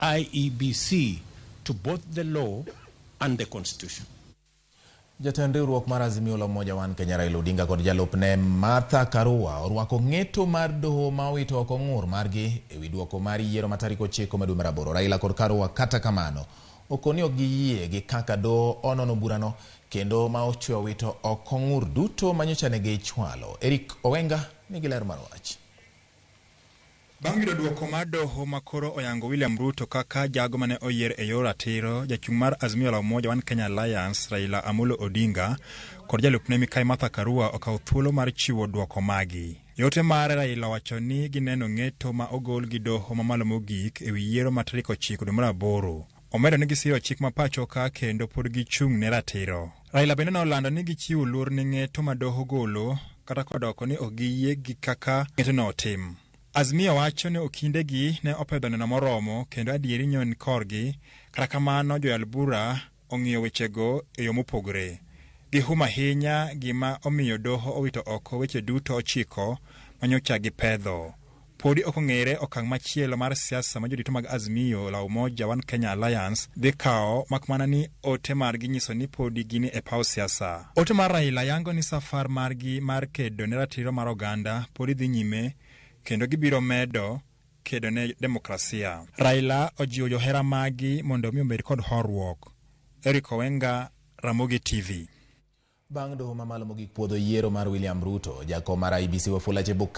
IEBC to both the law and the constitution. Jatend riwruok mar Azimio la Umoja One Kenya Raila Odinga kod jalupne Martha Karua orwako ng'eto mar doho ma owito oko ng'ur margi ewi duoko mar yiero ma tarik 9 ma dwe mar 8. Raila kod Karua kata kamano okoni ok giyie gi kaka doho onono burano kendo ma ochwe owito oko ng'ur duto manyocha ne gichwalo. Eric Owenga nigi ler mar wach. Bang' yudo duoko mar doho ma koro oyango William Ruto kaka jago mane oyier e yor ratiro, jachung' mar Azimio la Umoja One Kenya Alliance Raila Amolo Odinga kod jalupne Mikai Martha Karua okawo thuolo mar chiwo duoko magi. E ote mare Raila owacho ni gineno ng'eto ma ogol gi doho mamalo mogik ewi yiero ma tarik 9 dwe mar 8. Omedo ni gisiro chik ma pacho ka kendo pod gichung' ne ratiro. Raila bende nolando ni gichiwo luor ne ng'eto ma doho golo kata kodoko ni ok giyie gi kaka ng'etono otim. Azimio wacho ni okindegi ne opedho neno moromo kendo adieri nyo ni korgi, kata kamano joyal bura ong'iyo wechego e yo mopogore. Gihum ahinya gima omiyo doho owito oko weche duto 9 manyocha gipedho. Podi ok ong'ere okang' machielo mar siasa ma jorito mag Azimio la Umoja One Kenya Alliance dhi kawo mak mana ni ote margi nyiso ni podi gin e paw siasa. Ote mar Raila yango ni safar margi mar kedo ne ratiro mar oganda podi dhi nyime kendo gibiro medo kedo ne demokrasia. Raila ojiwo johera magi mondo mi obed kod horuok. Eric Owenga, Ramogi TV. Bang' doho mamalo mogik puodho yiero mar William Ruto, jakom mar IEBC Wafula Chebukati